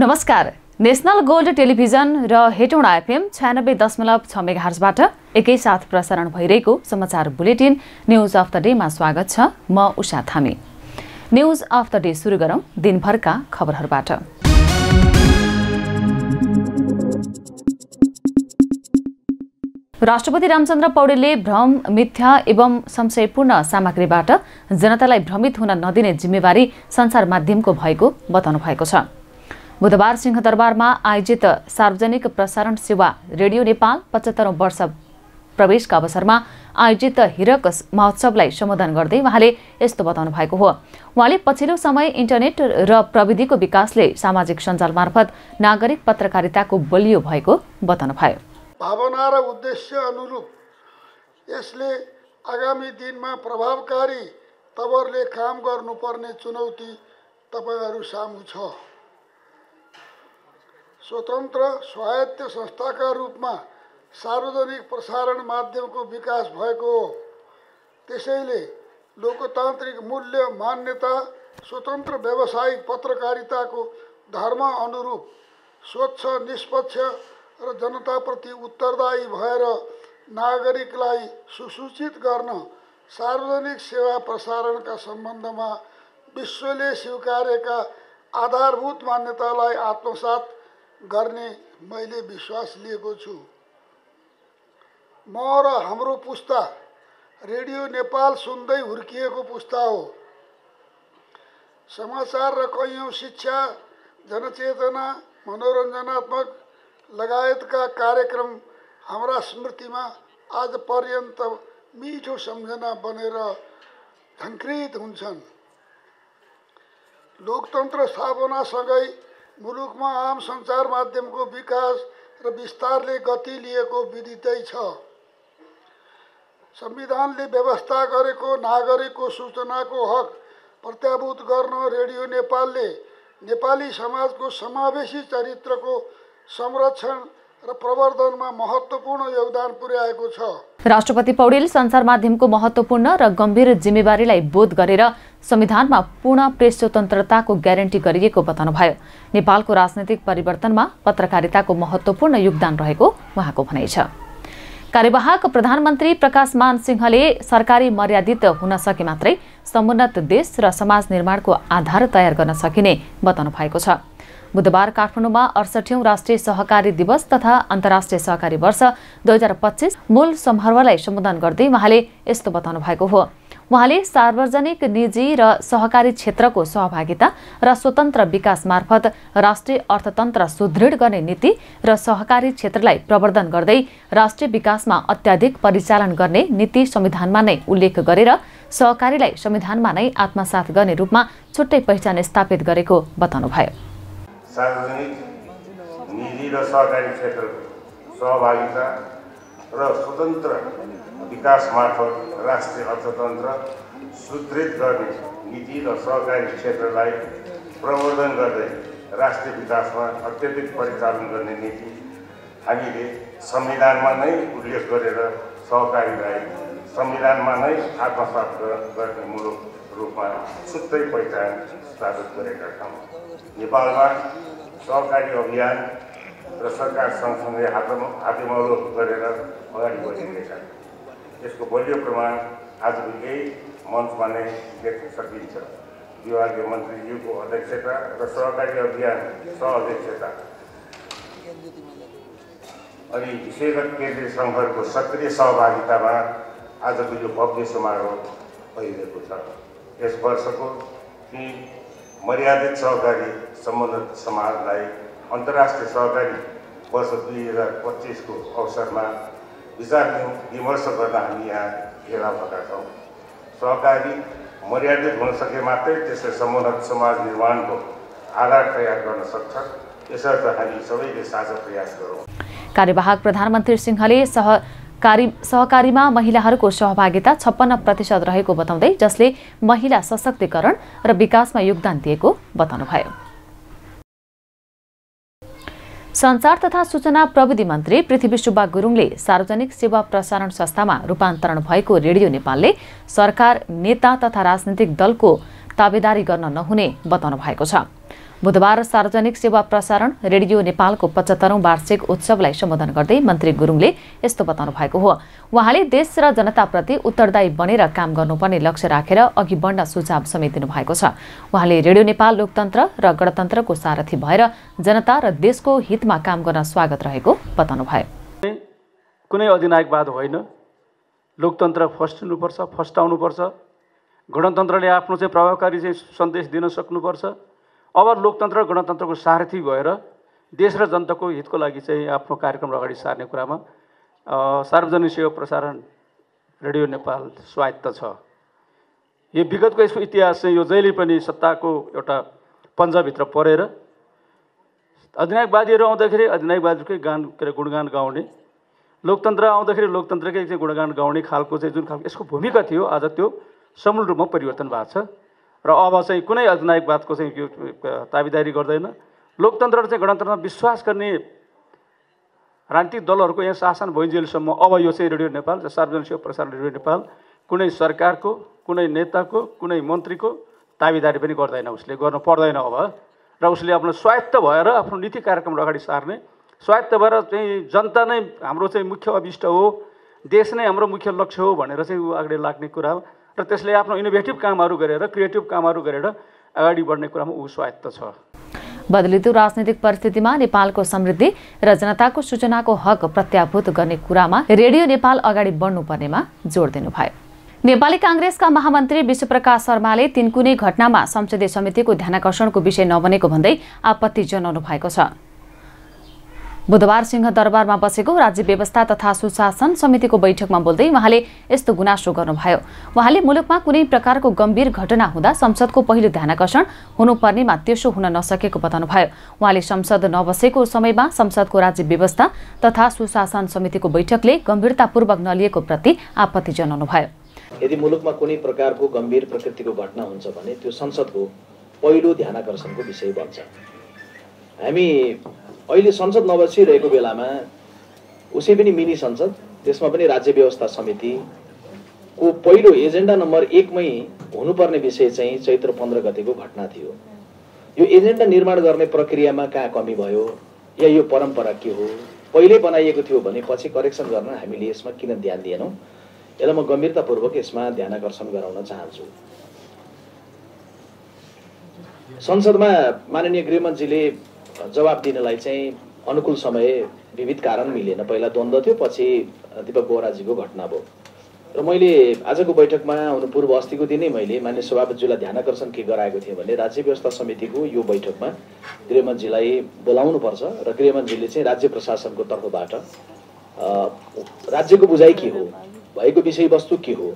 नमस्कार। National gold television र Hetauda FM 96.6 मेगाहर्जबाट एकैसाथ प्रसारण भइरहेको समाचार बुलेटिन न्यूज अफ द डेमा स्वागत छ। म उषा थामी। न्यूज अफ द डे सुरु गरौं दिनभरका खबरहरूबाट। राष्ट्रपति रामचन्द्र पौडेलले भ्रम, मिथ्या एवं संशयपूर्ण सामग्रीबाट जनतालाई भ्रमित हुन नदिने जिम्मेवारी सञ्चार माध्यमको भएको बताउनु भएको छ। बुधबार सिंहदरबारमा आयोजित सार्वजनिक प्रसारण सेवा रेडियो नेपाल 75औं वर्ष प्रवेशका अवसरमा आयोजित हिरक महोत्सवलाई सम्बोधन गर्दै उहाँले यस्तो बताउनु भएको हो। उहाँले पछिल्लो समय इन्टरनेट र प्रविधिको विकासले सामाजिक सञ्जाल मार्फत नागरिक पत्रकारिताको बलियो भएको बताउनुभयो। भावना र उद्देश्य अनुरूप यसले आगामी दिनमा प्रभावकारी तवरले काम गर्नुपर्ने चुनौती तपाईहरू सामु छ। स्वतन्त्र स्वायत्त संस्थाका रूपमा सार्वजनिक प्रसारण माध्यमको विकास भएको हो। त्यसैले लोकतान्त्रिक मूल्य, मान्यता, स्वतन्त्र व्यावसायिक पत्रकारिताको धर्म अनुरूप स्वच्छ, निष्पक्ष र जनताप्रति उत्तरदायी भएर नागरिकलाई सुसूचित गर्न सार्वजनिक सेवा प्रसारणका सम्बन्धमा विश्वले स्वीकारेका आधारभूत मान्यतालाई आत्मसात गर्ने मैले विश्वास लिएको छु। म र हाम्रो पुस्ता रेडियो नेपाल सुन्दै हुर्किएको पुस्ता हो। समाचार र कैयौं शिक्षा, जनचेतना, मनोरञ्जनात्मक लगायतका कार्यक्रम हाम्रा स्मृतिमा आज पर्यन्त मिठो सम्झना बनेर झङ्कृत हुन्छन्। लोकतन्त्र स्थापनासँगै मुलुकमा आम सञ्चार माध्यमको विकास र विस्तारले गति लिएको विदितै छ। संविधानले व्यवस्था गरेको नागरिकको सूचनाको हक प्रत्याभूत गर्न रेडियो नेपालले नेपाली समाजको समावेशी चरित्रको संरक्षण र प्रवर्धनमा महत्त्वपूर्ण योगदान पुर्याएको छ। राष्ट्रपति पौडेल सञ्चार माध्यमको महत्त्वपूर्ण र गम्भीर जिम्मेवारीलाई बोध गरेर संविधानमा पूर्ण प्रेस स्वतन्त्रताको ग्यारेन्टी गरिएको बताउनुभयो। नेपालको राजनैतिक परिवर्तनमा पत्रकारिताको महत्त्वपूर्ण योगदान रहेको उहाँको भनाइ छ। कार्यवाहक प्रधानमन्त्री प्रकाशमान सिंहले सरकारी मर्यादित हुन सके मात्रै समुन्नत देश र समाज निर्माणको आधार तयार गर्न सकिने बताउनु भएको छ। बुधबार काठमाडौँमा 68औं राष्ट्रिय सहकारी दिवस तथा अन्तर्राष्ट्रिय सहकारी वर्ष 2025 मूल समारोहलाई सम्बोधन गर्दै उहाँले यस्तो बताउनु भएको हो। उहाँले सार्वजनिक, निजी र सहकारी क्षेत्रको सहभागिता र स्वतन्त्र विकास मार्फत राष्ट्रिय अर्थतन्त्र सुदृढ गर्ने नीति र सहकारी क्षेत्रलाई प्रवर्धन गर्दै राष्ट्रिय विकासमा अत्याधिक परिचालन गर्ने नीति संविधानमा नै उल्लेख गरेर सहकारीलाई संविधानमा नै आत्मसात गर्ने रूपमा छुट्टै पहिचान स्थापित गरेको बताउनुभयो। सार्वजनिक, निजी र सहकारी क्षेत्रको सहभागिता र स्वतन्त्र विकास मार्फत राष्ट्रिय अर्थतन्त्र सुदृढ गर्ने नीति र सहकारी क्षेत्रलाई प्रवर्धन गर्दै राष्ट्रिय विकासमा अत्यधिक परिचालन गर्ने नीति हामीले संविधानमा नै उल्लेख गरेर सहकारीलाई संविधानमा नै आत्मसात गर्ने मूलक रूपमा छुट्टै पहिचान स्थापित गरेका छौँ। नेपालमा सहकारी अभियान र सरकार सँगसँगै हातेमालो गरेर अगाडि बढिरहेका छन्। यसको बलियो प्रमाण आजको यही मञ्चमा नै देख्न सकिन्छ। विभागीय मन्त्रीज्यूको अध्यक्षता र सहकारी अभियान सह-अध्यक्षता अनि विषयगत केन्द्रीय सङ्घहरूको सक्रिय सहभागितामा आजको यो भव्य समारोह भइरहेको छ। यस वर्षको थीम मर्यादित सहकारी समुन्नत समाजलाई अन्तर्राष्ट्रिय सहकारी वर्ष 2025 को अवसरमा विचार विमर्श गर्न हामी यहाँ भेला भएका छौँ। सहकारी मर्यादित हुन सके मात्रै त्यसले समुन्नत समाज निर्माणको आधार तयार गर्न सक्छ। यसर्थ हामी सबैले साझा प्रयास गरौँ। कार्यवाहक प्रधानमन्त्री सिंहले सहकारीमा महिलाहरूको सहभागिता 56% रहेको बताउँदै जसले महिला सशक्तिकरण र विकासमा योगदान दिएको बताउनुभयो। सञ्चार तथा सूचना प्रविधि मन्त्री पृथ्वी सुब्बा गुरुङले सार्वजनिक सेवा प्रसारण संस्थामा रूपान्तरण भएको रेडियो नेपालले सरकार, नेता तथा राजनीतिक दलको ताबेदारी गर्न नहुने बताउनु भएको छ। बुधबार सार्वजनिक सेवा प्रसारण रेडियो नेपालको 75औं वार्षिक उत्सवलाई सम्बोधन गर्दै मन्त्री गुरुङले यस्तो बताउनु भएको हो। उहाँले देश र जनताप्रति उत्तरदायी बनेर काम गर्नुपर्ने लक्ष्य राखेर अघि बढ्न सुझाव समेत दिनुभएको छ। उहाँले रेडियो नेपाल लोकतन्त्र र गणतन्त्रको सारथी भएर जनता र देशको हितमा काम गर्न स्वागत रहेको बताउनुभयो। कुनै अधिनायकवाद होइन, लोकतन्त्र फर्स्ट हुनुपर्छ, फर्स्ट आउनुपर्छ। गणतन्त्रले आफ्नो चाहिँ प्रभावकारी चाहिँ सन्देश दिन सक्नुपर्छ। अब लोकतन्त्र र गणतन्त्रको सारथी भएर देश र जनताको हितको लागि चाहिँ आफ्नो कार्यक्रम अगाडि सार्ने कुरामा सार्वजनिक सेवा प्रसारण रेडियो नेपाल स्वायत्त छ। यो विगतको यसको इतिहास चाहिँ यो जहिले पनि सत्ताको एउटा पन्जाभित्र परेर अधिनायकवादीहरू आउँदाखेरि अधिनायकवादीकै गुणगान गाउने, लोकतन्त्र आउँदाखेरि लोकतन्त्रकै चाहिँ गुणगान गाउने खालको चाहिँ जुन खालको यसको भूमिका थियो आज त्यो समूल रूपमा परिवर्तन भएको छ र अब चाहिँ कुनै अधिनायकवादको चाहिँ यो ताबेदारी गर्दैन। लोकतन्त्र र चाहिँ गणतन्त्रमा विश्वास गर्ने राजनीतिक दलहरूको यहाँ शासन भइन्जेलसम्म अब यो चाहिँ रेडियो नेपाल सार्वजनिक सेवा प्रसारण रेडियो नेपाल कुनै सरकारको, कुनै नेताको, कुनै मन्त्रीको ताबेदारी पनि गर्दैन, उसले गर्नु पर्दैन अब। र उसले आफ्नो स्वायत्त भएर आफ्नो नीति कार्यक्रम अगाडि सार्ने, स्वायत्त भएर चाहिँ जनता नै हाम्रो चाहिँ मुख्य अभिष्ट हो, देश नै हाम्रो मुख्य लक्ष्य हो भनेर चाहिँ ऊ अगाडि लाग्ने कुरा र त्यसले आफ्नो इनोभेटिभ कामहरू गरेर क्रिएटिभ कामहरू गरेर अगाडि बढ्ने कुरामा ऊ स्वायत्त छ। बदलिँदो राजनीतिक परिस्थितिमा नेपालको समृद्धि र जनताको सूचनाको हक प्रत्याभूत गर्ने कुरामा रेडियो नेपाल अगाडि बढ्नुपर्नेमा जोड दिनुभयो। नेपाली कांग्रेसका महामन्त्री विश्वप्रकाश शर्माले तिनकुने घटनामा संसदीय समितिको ध्यानाकर्षणको विषय नबनेको भन्दै आपत्ति जनाउनु भएको छ। बुधबार सिंहदरबारमा बसेको राज्य व्यवस्था तथा सुशासन समितिको बैठकमा बोल्दै उहाँले यस्तो गुनासो गर्नुभयो। उहाँले मुलुकमा कुनै प्रकारको गम्भीर घटना हुँदा संसदको पहिलो ध्यानाकर्षण हुनुपर्नेमा त्यसो हुन नसकेको बताउनुभयो। उहाँले संसद नबसेको समयमा संसदको राज्य व्यवस्था तथा सुशासन समितिको बैठकले गम्भीरतापूर्वक नलिएको प्रति आपत्ति जनाउनुभयो। यदि मुलुकमा कुनै प्रकारको गम्भीर प्रकृतिको घटना हुन्छ भने त्यो संसदको पहिलो ध्यानाकर्षणको विषय बन्छ। हामी अहिले संसद नबसिरहेको बेलामा उसै पनि मिनी संसद, त्यसमा पनि राज्य व्यवस्था समितिको पहिलो एजेन्डा नम्बर 1 मै हुनुपर्ने विषय चाहिँ चैत्र 15 गतेको घटना थियो। यो एजेन्डा निर्माण गर्ने प्रक्रियामा कहाँ कमी भयो या यो परम्परा के हो, पहिले बनाइएको थियो भने पछि करेक्सन गर्न हामीले यसमा किन ध्यान दिएनौँ, यसलाई म गम्भीरतापूर्वक यसमा ध्यानाकर्षण गराउन चाहन्छु। संसदमा माननीय गृहमन्त्रीले जवाब दिनलाई चाहिँ अनुकूल समय विविध कारण मिलेन। पहिला द्वन्द्व थियो, पछि दीपक बोहराजीको घटना भयो र मैले आजको बैठकमा आउनु पूर्व अस्तिको दिनै मैले माननीय सभापतिज्यूलाई ध्यानाकर्षण के गराएको थिएँ भने राज्य व्यवस्था समितिको यो बैठकमा गृहमन्त्रीलाई बोलाउनुपर्छ र गृहमन्त्रीले चाहिँ राज्य प्रशासनको तर्फबाट राज्यको बुझाइ के हो, भएको विषयवस्तु के हो,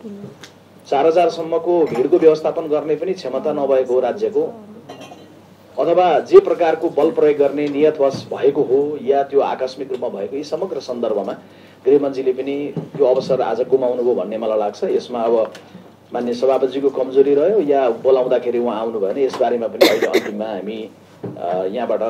4000 सम्मको भिडको व्यवस्थापन गर्ने पनि क्षमता नभएको राज्यको, अथवा जे प्रकारको बल प्रयोग गर्ने नियतवश भएको हो या त्यो आकस्मिक रूपमा भएको, यी समग्र सन्दर्भमा गृहमन्त्रीले पनि त्यो अवसर आज गुमाउनु भयो भन्ने मलाई लाग्छ। यसमा अब माननीय सभापतिजीको कमजोरी रह्यो या बोलाउँदाखेरि उहाँ आउनु भएन, यसबारेमा पनि अहिले अन्तिममा हामी यहाँबाट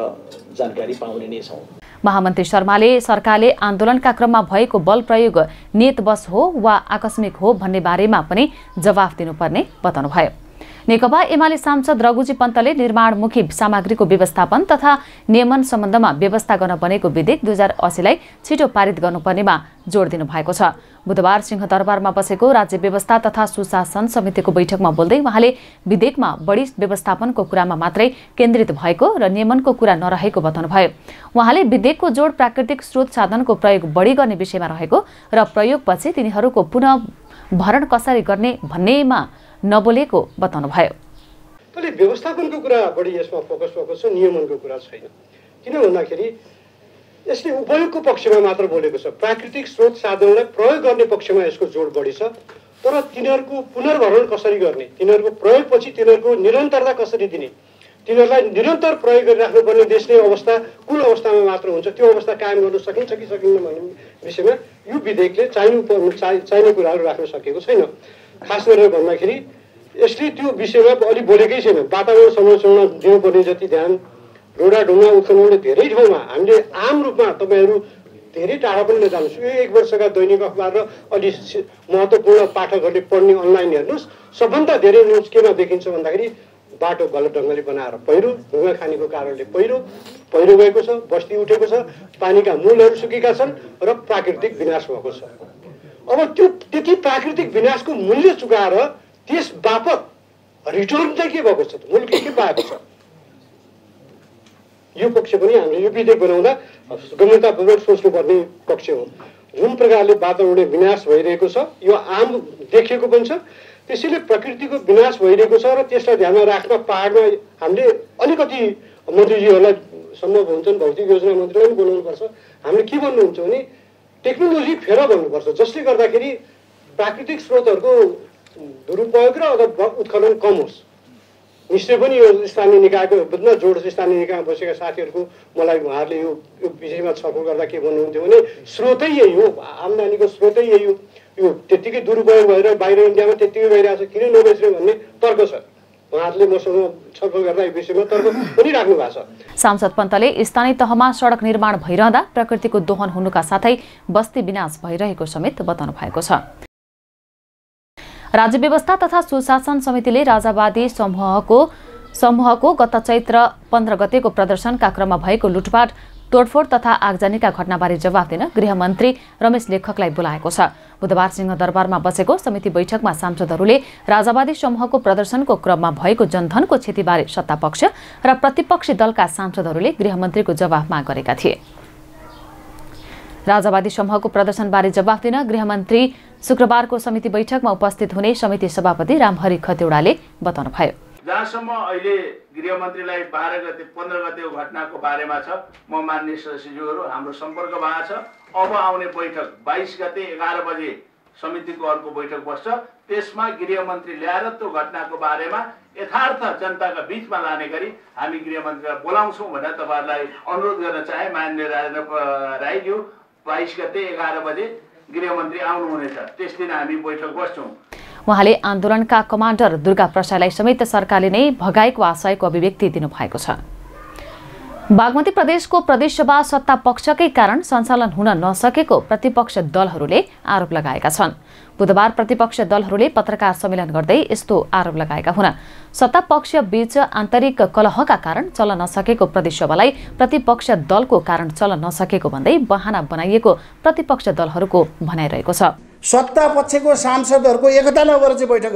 जानकारी पाउने नै छौँ। महामन्त्री शर्माले सरकारले आन्दोलनका क्रममा भएको बल प्रयोग नियतवश हो वा आकस्मिक हो भन्ने बारेमा पनि जवाफ दिनुपर्ने बताउनुभयो। नेकपा एमाले सांसद रघुजी पन्तले निर्माणमुखी सामग्रीको व्यवस्थापन तथा नियमन सम्बन्धमा व्यवस्था गर्न बनेको विधेयक 2080 लाई छिटो पारित गर्नुपर्नेमा जोड दिनु भएको छ। बुधबार सिंहदरबारमा बसेको राज्य व्यवस्था तथा सुशासन समितिको बैठकमा बोल्दै उहाँले विधेयकमा बढी व्यवस्थापनको कुरामा मात्रै केन्द्रित भएको र नियमनको कुरा नरहेको बताउनुभयो। उहाँले विधेयकको जोड प्राकृतिक स्रोत साधनको प्रयोग बढी गर्ने विषयमा रहेको र प्रयोगपछि तिनीहरूको पुनः भरण कसरी गर्ने भन्नेमा नबोलेको बताउनुभयो। त्यसले व्यवस्थापनको कुरा बढी यसमा फोकस भएको छ, नियमनको कुरा छैन। किन भन्दाखेरि यसले उपयोगको पक्षमा मात्र बोलेको छ, प्राकृतिक स्रोत साधनलाई प्रयोग गर्ने पक्षमा यसको जोड बढी छ। तर तिनीहरूको पुनर्भरण कसरी गर्ने, तिनीहरूको प्रयोगपछि तिनीहरूको निरन्तरता कसरी दिने, तिनीहरूलाई निरन्तर प्रयोग गरिराख्नुपर्ने देशले अवस्था कुन अवस्थामा मात्र हुन्छ, त्यो अवस्था कायम गर्न सकिन्छ कि सकिन्न भन्ने विषयमा यो विधेयकले चाहिने कुराहरू राख्न सकेको छैन। खास गरेर भन्दाखेरि यसले त्यो विषयमा अलि बोलेकै छैन। वातावरण संरक्षणमा दिनुपर्ने जति ध्यान, रोडा ढुङ्गा उत्खननले धेरै ठाउँमा हामीले आम रूपमा तपाईँहरू धेरै टाढा पनि नजानुहोस्, यो 1 वर्षका दैनिक अखबार र अलि महत्त्वपूर्ण पाठकहरूले पढ्ने अनलाइन हेर्नुहोस्, सबभन्दा धेरै न्युज केमा देखिन्छ भन्दाखेरि बाटो गलत ढङ्गले बनाएर पहिरो, ढुङ्गा खानेको कारणले पहिरो गएको छ, बस्ती उठेको छ, पानीका मूलहरू सुकेका छन् र प्राकृतिक विनाश भएको छ। अब त्यो त्यति प्राकृतिक विनाशको मूल्य चुकाएर त्यस बापत रिटर्न चाहिँ के भएको छ त? मूल्य के पाएको छ? यो पक्ष पनि हामीले यो विधेयक बनाउँदा गम्भीरतापूर्वक सोच्नुपर्ने पक्ष हो। जुन प्रकारले वातावरणीय विनाश भइरहेको छ यो आम देखिएको पनि छ। त्यसैले प्रकृतिको विनाश भइरहेको छ र त्यसलाई ध्यानमा राख्न पहाडमा हामीले अलिकति मन्त्रीजीहरूलाई सम्भव हुन्छन् भौतिक योजना मन्त्रीलाई पनि बोलाउनुपर्छ। हामीले के भन्नुहुन्छ भने टेक्नोलोजी फेर भन्नुपर्छ जसले गर्दाखेरि प्राकृतिक स्रोतहरूको दुरुपयोग र अथवा उत्खनन कम होस्। निश्चय पनि यो स्थानीय निकायको बुझ्न जोड स्थानीय निकायमा बसेका साथीहरूको मलाई उहाँहरूले यो विषयमा छलफल गर्दा के भन्नुहुन्थ्यो भने स्रोतै यही हो, आम्दानीको स्रोतै यही हो, यो त्यत्तिकै दुरुपयोग भएर बाहिर इन्डियामा त्यत्तिकै भइरहेको छ, किन नबेच्ने भन्ने तर्क छ। उहाँहरूले मसँग छलफल गर्दा यो विषयमा तर्क पनि राख्नु भएको छ। सांसद पन्तले स्थानीय तहमा सडक निर्माण भइरहँदा प्रकृतिको दोहन हुनुका साथै बस्ती विनाश भइरहेको समेत बताउनु भएको छ। राज्य व्यवस्था तथा सुशासन समितिले राजावादी समूहको गत चैत्र 15 गतेको प्रदर्शनका क्रममा भएको लुटपाट, तोडफोड तथा आगजनीका घटनाबारे जवाफ दिन गृहमन्त्री रमेश लेखकलाई बोलाएको छ। बुधबार सिंहदरबारमा बसेको समिति बैठकमा सांसदहरूले राजावादी समूहको प्रदर्शनको क्रममा भएको जनधनको क्षतिबारे सत्तापक्ष र प्रतिपक्षी दलका सांसदहरूले गृहमन्त्रीको जवाफ माग गरेका थिए। राजावादी समूहको प्रदर्शनबारे जवाफ दिन गृहमन्त्री शुक्रबारको समिति बैठकमा उपस्थित हुने समिति सभापति रामहरि खतिवड़ाले बताउनुभयो। जहाँसम्म अहिले गृहमन्त्रीलाई 12 गते 15 गतेको घटनाको बारेमा छ, म माननीय सदस्यज्यूहरू हाम्रो सम्पर्क भएको छ। अब आउने बैठक 22 गते 11 बजे समितिको अर्को बैठक बस्छ। त्यसमा गृहमन्त्री ल्याएर त्यो घटनाको बारेमा यथार्थ जनताका बीचमा लाने गरी हामी गृहमन्त्रीलाई बोलाउँछौँ भनेर तपाईँहरूलाई अनुरोध गर्न चाहे। माननीय राजेन्द्र राईज्यू 22 गते 11 बजे गृहमन्त्री आउनुहुनेछ, त्यस दिन हामी बैठक बस्छौँ। उहाँले आन्दोलनका कमान्डर दुर्गा प्रसाईलाई समेत सरकारले नै भगाएको आशयको अभिव्यक्ति दिनुभएको छ। बागमती प्रदेशको प्रदेशसभा सत्ता पक्षकै कारण सञ्चालन हुन नसकेको प्रतिपक्ष दलहरूले आरोप लगाएका छन्। बुधबार प्रतिपक्ष दलहरूले पत्रकार सम्मेलन गर्दै यस्तो आरोप लगाएका हुन्। सत्ता पक्ष बीच आन्तरिक कलहका कारण चल्न नसकेको प्रदेशसभालाई प्रतिपक्ष दलको कारण चल्न नसकेको भन्दै बहाना बनाइएको प्रतिपक्ष दलहरूको भनाइरहेको छ। सत्ता पक्षको सांसदहरूको एकता नभएर चाहिँ बैठक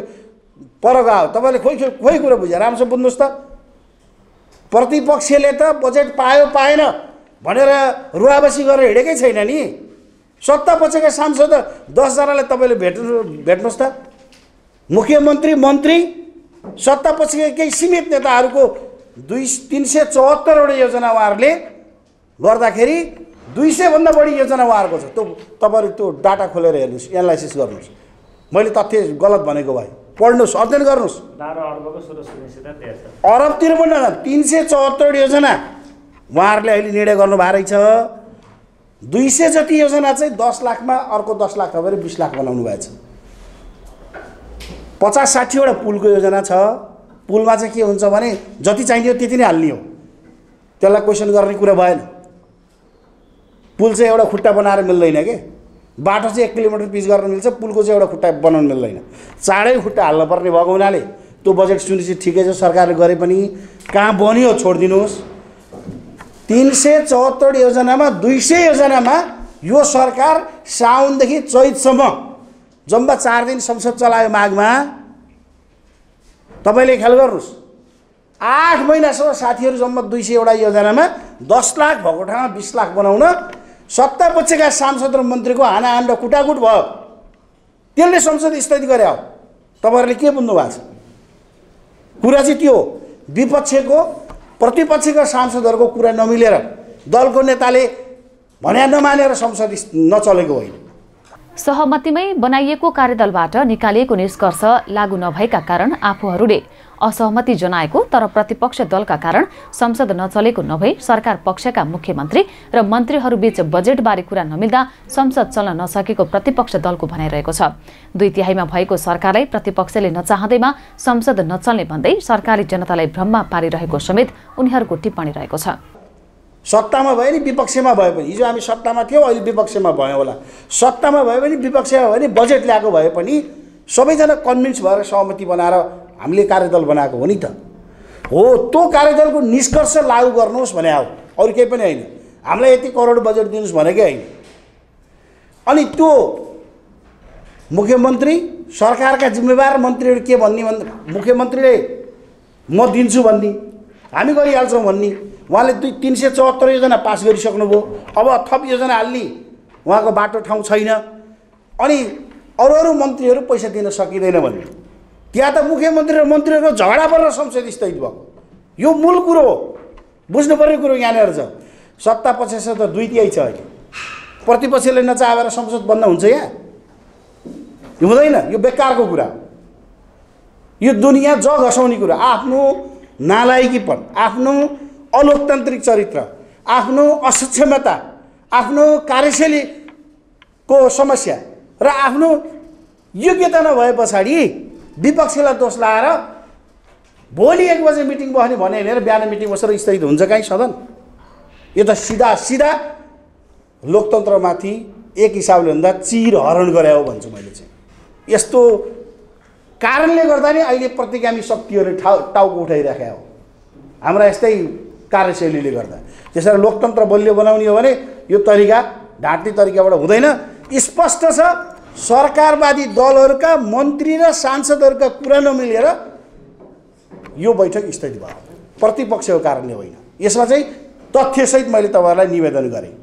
पर गयो। तपाईँले खोइ कुरा बुझ्यो, राम्रोसँग बुझ्नुहोस् त। प्रतिपक्षले त बजेट पायो पाएन भनेर रुवाबसी गरेर हिँडेकै छैन नि। सत्ता पक्षका सांसद 10 जनालाई तपाईँले भेट्नुहोस् त। मुख्यमन्त्री, मन्त्री, सत्ता पक्षका केही सीमित नेताहरूको 374वटा योजना उहाँहरूले गर्दाखेरि 200 भन्दा बढी योजना उहाँहरूको छ। त्यो तपाईँहरू त्यो डाटा खोलेर हेर्नुहोस्, एनालाइसिस गर्नुहोस्। मैले तथ्य गलत भनेको भए पढ्नुहोस्, अध्ययन गर्नुहोस्। अरबतिर पनि 374 योजना उहाँहरूले अहिले निर्णय गर्नुभएको रहेछ। 200 जति योजना चाहिँ 10 लाखमा, अर्को 10 लाख थपेर 20 लाख बनाउनु भएको छ। 50-60वटा पुलको योजना छ। पुलमा चाहिँ के हुन्छ भने जति चाहिने त्यति नै हाल्ने हो, त्यसलाई क्वेसन गर्ने कुरा भएन। पुल चाहिँ एउटा खुट्टा बनाएर मिल्दैन के, बाटो चाहिँ 1 किलोमिटर पिच गर्न मिल्छ, पुलको चाहिँ एउटा खुट्टा बनाउनु मिल्दैन। चाँडै खुट्टा हाल्न पर्ने भएको हुनाले त्यो बजेट सुनिश्चित ठिकै छ, सरकारले गरे पनि कहाँ बन्यो छोडिदिनुहोस्। 374 योजनामा 200 योजनामा यो सरकार साउनदेखि चैतसम्म जम्मा 4 दिन संसद चलायो माघमा। तपाईँले ख्याल गर्नुहोस्, 8 महिनासम्म साथीहरू जम्मा 200वटा योजनामा 10 लाख भएको ठाउँमा 20 लाख बनाउन सत्ता पक्षका सांसद र मन्त्रीको हानाहान र कुटाकुट भयो। त्यसले संसद स्थगित गरे हो। तपाईँहरूले के बुझ्नु भएको छ? कुरा चाहिँ त्यो हो, विपक्षको प्रतिपक्षका सांसदहरूको कुरा नमिलेर दलको नेताले भने नमानेर संसद नचलेको होइन। सहमतिमै बनाइएको कार्यदलबाट निकालिएको निष्कर्ष लागू नभएका कारण आफूहरूले असहमति जनाएको तर प्रतिपक्ष दलका कारण संसद नचलेको नभई सरकार पक्षका मुख्यमन्त्री र मन्त्रीहरूबीच बजेटबारे कुरा नमिल्दा संसद चल्न नसकेको प्रतिपक्ष दलको भनाइरहेको छ। 2/3 भएको सरकारलाई प्रतिपक्षले नचाहँदैमा संसद नचल्ने भन्दै सरकारले जनतालाई भ्रममा पारिरहेको समेत उनीहरूको टिप्पणी रहेको छ। सत्तामा भयो नि विपक्षमा भए पनि, हिजो हामी सत्तामा थियौँ अहिले विपक्षमा भयो होला, सत्तामा भयो भने विपक्षमा भयो भने बजेट ल्याएको भए पनि सबैजना कन्भिन्स भएर सहमति बनाएर हामीले कार्यदल बनाएको हो नि त। हो त्यो कार्यदलको निष्कर्ष लागू गर्नुहोस् भने हो, अरू केही पनि होइन। हामीलाई यति करोड बजेट दिनुहोस् भनेकै होइन। अनि त्यो मुख्यमन्त्री सरकारका जिम्मेवार मन्त्रीहरू के भन्ने मुख्यमन्त्रीले म दिन्छु भन्ने, हामी गरिहाल्छौँ भन्ने, उहाँले 374 योजना पास गरिसक्नुभयो। अब थप योजना हाल्ने उहाँको बाटो ठाउँ छैन। अनि अरू मन्त्रीहरू पैसा दिन सकिँदैन भन्ने, त्यहाँ त मुख्यमन्त्री र मन्त्रीहरूको झगडा परेर संसद स्थगित भयो। यो मूल कुरो हो, बुझ्नुपर्ने कुरो यहाँनिर छ। सत्ता पक्ष त 2/3 छ अहिले, प्रतिपक्षले नचाहेर संसद बन्द हुन्छ यहाँ? हुँदैन। यो बेकारको कुरा हो। यो दुनियाँ घसाउने कुरा, आफ्नो नालायकीपन, आफ्नो अलोकतान्त्रिक चरित्र, आफ्नो असक्षमता, आफ्नो कार्यशैलीको समस्या र आफ्नो योग्यता नभए पछाडि विपक्षीलाई दोष लाएर भोलि 1 बजे मिटिङ बस्ने भने हेरेर बिहान मिटिङ बसेर स्थगित हुन्छ कहीँ सदन? यो त सिधा लोकतन्त्रमाथि एक हिसाबले भन्दा चिरहरण गरे हो भन्छु मैले चाहिँ। यस्तो कारणले गर्दा नै अहिले प्रतिगामी शक्तिहरूले टाउको उठाइराखेको हो, हाम्रा यस्तै कार्यशैलीले गर्दा। त्यसरी लोकतन्त्र बलियो बनाउने हो भने यो तरिका ढाँट्ने तरिकाबाट हुँदैन। स्पष्ट छ, सरकारवादी दलहरूका मन्त्री र सांसदहरूका कुरा नमिलेर यो बैठक स्थगित भयो, प्रतिपक्षको कारणले होइन। यसमा चाहिँ तथ्यसहित मैले तपाईँहरूलाई निवेदन गरेँ।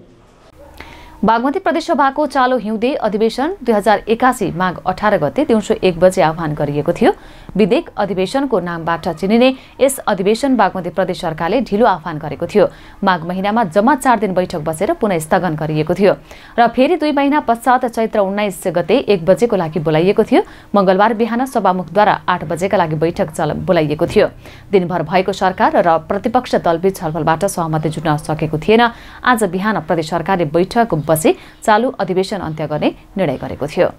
बागमती प्रदेशसभाको चालु हिउँदे अधिवेशन 2081 माघ 18 गते दिउँसो 1 बजे आह्वान गरिएको थियो। विधेयक अधिवेशनको नामबाट चिनिने यस अधिवेशन बागमती प्रदेश सरकारले ढिलो आह्वान गरेको थियो। माघ महिनामा जम्मा 4 दिन बैठक बसेर पुनः स्थगन गरिएको थियो र फेरि 2 महिना पश्चात चैत्र 19 गते 1 बजेको लागि बोलाइएको थियो। मंगलबार बिहान सभामुखद्वारा 8 बजेका लागि बैठक बोलाइएको थियो। दिनभर भएको सरकार र प्रतिपक्ष दलबीच छलफलबाट सहमति जुट्न सकेको थिएन। आज बिहान प्रदेश सरकारले बैठक बसी चालू अधिवेशन अन्त्य गर्ने निर्णय गरेको थियो।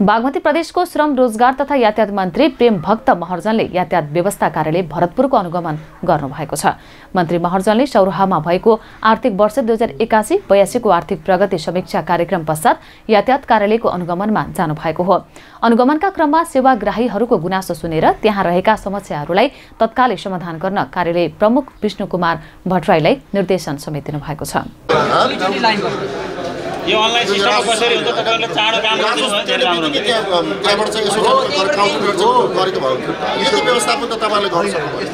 बागमती प्रदेशको श्रम रोजगार तथा यातायात मन्त्री प्रेम भक्त महर्जनले यातायात व्यवस्था कार्यालय भरतपुरको अनुगमन गर्नुभएको छ। मन्त्री महर्जनले सौराहामा भएको आर्थिक वर्ष 2081-82 को आर्थिक प्रगति समीक्षा कार्यक्रम पश्चात यातायात कार्यालयको अनुगमनमा जानुभएको हो। अनुगमनका क्रममा सेवाग्राहीहरूको गुनासो सुनेर त्यहाँ रहेका समस्याहरूलाई तत्कालै समाधान गर्न कार्यालय प्रमुख विष्णु कुमार भट्टराईलाई निर्देशन समेत दिनुभएको छ। यो अनलाइन सिस्टममा कसरी हुन्छ तपाईहरुले चाँडो काम गर्नुहुन्छ भने धेरै राम्रो हुन्छ। त्यहाँबाट चाहिँ यसो काउन्टर गरेको भयो। यस्तो व्यवस्थापन त तपाईहरुले गर्न सक्नुहुन्छ।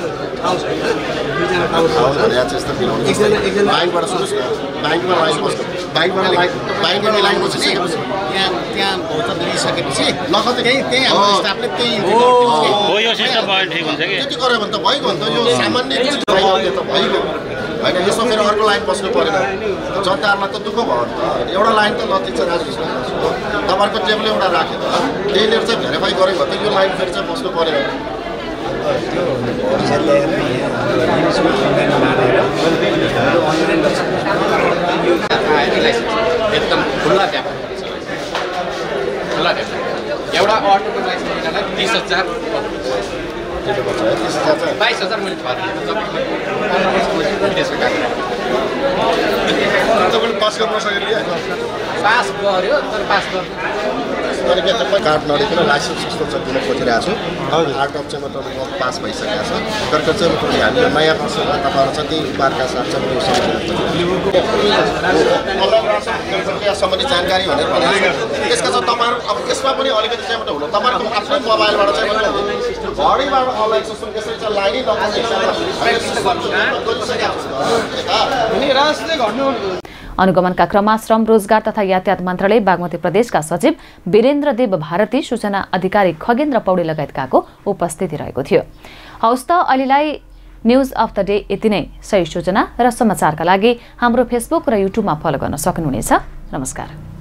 ब्याङ्कबाट सुन्नुहोस् न, ब्याङ्कमा लाइन बस्नु, ब्याङ्कमा लाइन बसिसकेपछि त्यहाँ भौचर दिइसकेपछि लगत त्यही हाम्रो स्टाफले त्यही हो यो सिस्टम भयो ठिक हुन्छ कि त्यति गर्यो भने त भइगयो नि त। यो सामान्य चिज भयो त भइगयो होइन। यसो फेरि अर्को लाइन बस्नु परेन, जनताहरूलाई त दुःख भयो नि त। एउटा लाइन त लतिन्छ राख्नुहोस् न, तपाईँहरूको टेबल एउटा राख्यो त त्यही लिएर चाहिँ भेरिफाई गरेको भए त यो लाइन फेरि चाहिँ बस्नु पऱ्यो। एकदम खुल्ला एउटा अटोको लाइसेन्स 30,000 22,000 मैले तपाईँले पास गर्न सकेर पास गर्यो तर पास गर्नु कार्ड नदेखिन लाइसेन्स कस्तो छ दिन खोजिरहेको छु। आर्ट अफ चाहिँ तपाईँको पास भइसकेको छ। तर चाहिँ हामी नयाँ वर्षमा तपाईँहरू चाहिँ त्यही पार्कका साथ चाहिँ सम्बन्धी जानकारी भनेर भनेको त्यसका चाहिँ तपाईँहरू अब यसमा पनि अलिकति चाहिँ हुनु तपाईँहरूको आफ्नै मोबाइलबाट चाहिँ घडीबाट अनलाइन सिस्टम त्यसरी चाहिँ लाइनै नगर्ने। अनुगमनका क्रममा श्रम रोजगार तथा यातायात मन्त्रालय बागमती प्रदेशका सचिव वीरेन्द्र देव भारती, सूचना अधिकारी खगेन्द्र पौडे लगायतकाको उपस्थिति रहेको थियो। हौस् त अहिलेलाई न्यूज अफ द डे यति नै। सही सूचना र समाचारका लागि हाम्रो फेसबुक र युट्युबमा फलो गर्न सक्नुहुनेछ। नमस्कार।